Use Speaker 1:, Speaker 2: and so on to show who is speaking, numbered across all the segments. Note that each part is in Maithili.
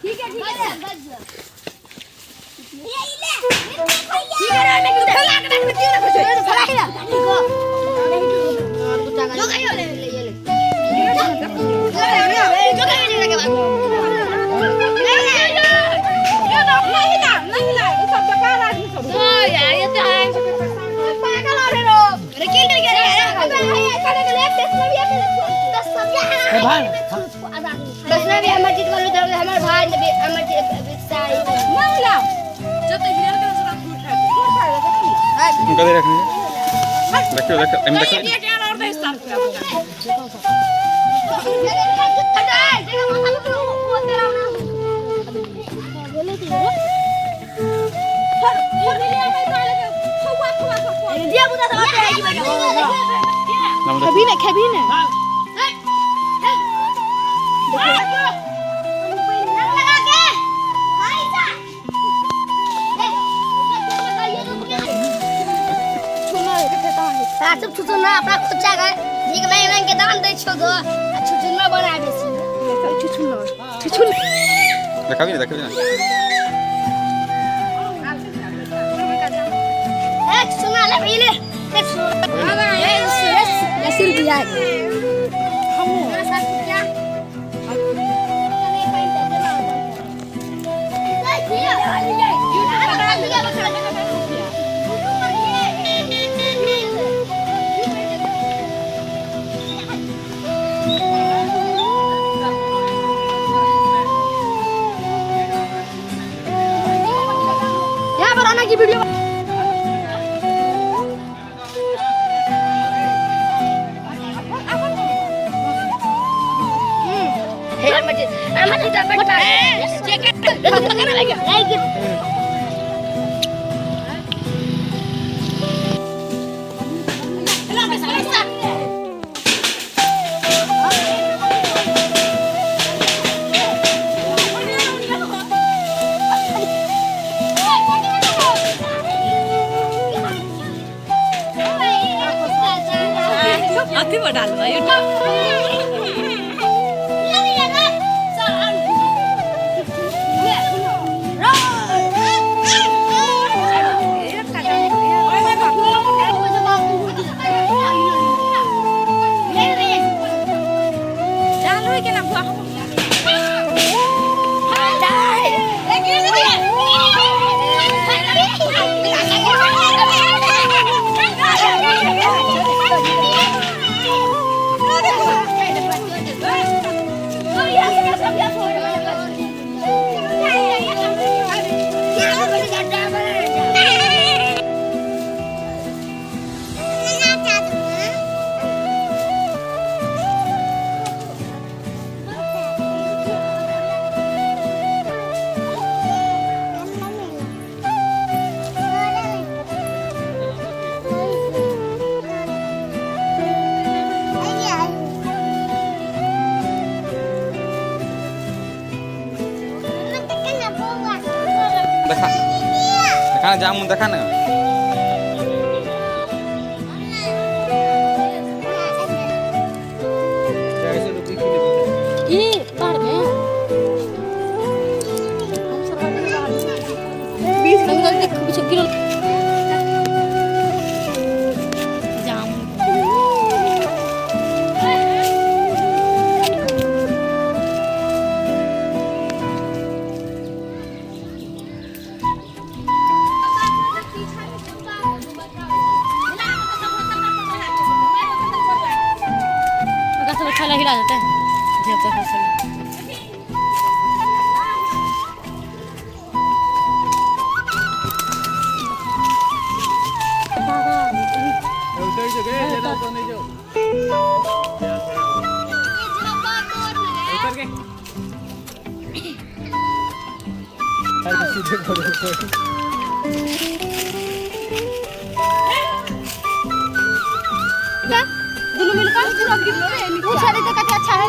Speaker 1: ठीक है ठीक है ठीक है रे मैं फैला के रख दियो ना फैला के जो गई ले ले ले नहीं ना नहीं ना सब बेकार आदमी सब यार ये तो है पागल हो रे रे किल के रे
Speaker 2: बस ना भी हमर जीत गेलौ तऽ हमर भाई ने भी हमर साड़ी
Speaker 1: नहीं
Speaker 3: कदे रखने देखियो देखियो एम देखियो। नाम
Speaker 1: खेबी ने खेबी ने।
Speaker 2: सब छुछुना अपना खुच्चा के भीख मांगि मांगि के दान दै छौ गो आ छुछुना बनाबै छी।
Speaker 1: छुछुना छुछुना
Speaker 3: देखाबी ने देखबी ने।
Speaker 2: ए छुछुना ले ले ए छुछुना ए 10 रुपया
Speaker 1: यहाँ पर आना की वीडियो। अथी पर डालबै चालू है केना बुआ।
Speaker 3: देखा देखा ना जामुन देखा ना।
Speaker 1: ई बाहर में बीस लग देख पीछे गिरल जामुन। सब अच्छा लग हिला देते हैं जब तक फसल। दोनों मिलकर पूरा गिर लो रे पूछा नहीं तो कते अच्छा है।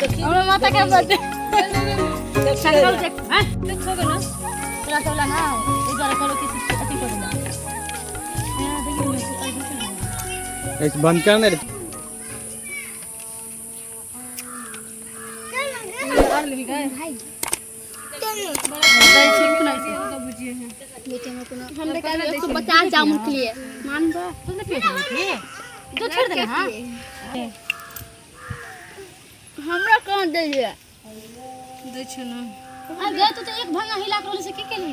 Speaker 1: का हमरा माता के बर्थडे संकल्प देख हां देखो ना तोरा तोला ना ए द्वारा करो कि अथी कर दे।
Speaker 3: एक बंद कर ना रे।
Speaker 1: और लेबी गए
Speaker 2: भाई
Speaker 1: दै छै रुक ना छै
Speaker 2: हम देखा 150 जामुन के लिए मान दो।
Speaker 1: तू ने पेट में तो छोड़ दे ना। हां
Speaker 2: हमरा कहाँ दे दिया?
Speaker 1: दै छै ना। आ गए तो एक भंगा हिला के रोले से की केली?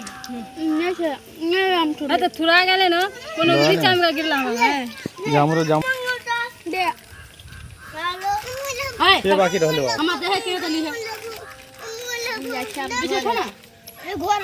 Speaker 2: नहीं छै नहीं, हम
Speaker 1: हां त थुरा गेले ना कोनो नीचा में गिरला है।
Speaker 3: जामुन जामुन
Speaker 2: दे।
Speaker 1: हाय
Speaker 3: के बाकी रहलो।
Speaker 1: हमरा देहे के त ली है
Speaker 2: अच्छा
Speaker 1: पीछे छो ना।
Speaker 2: घर।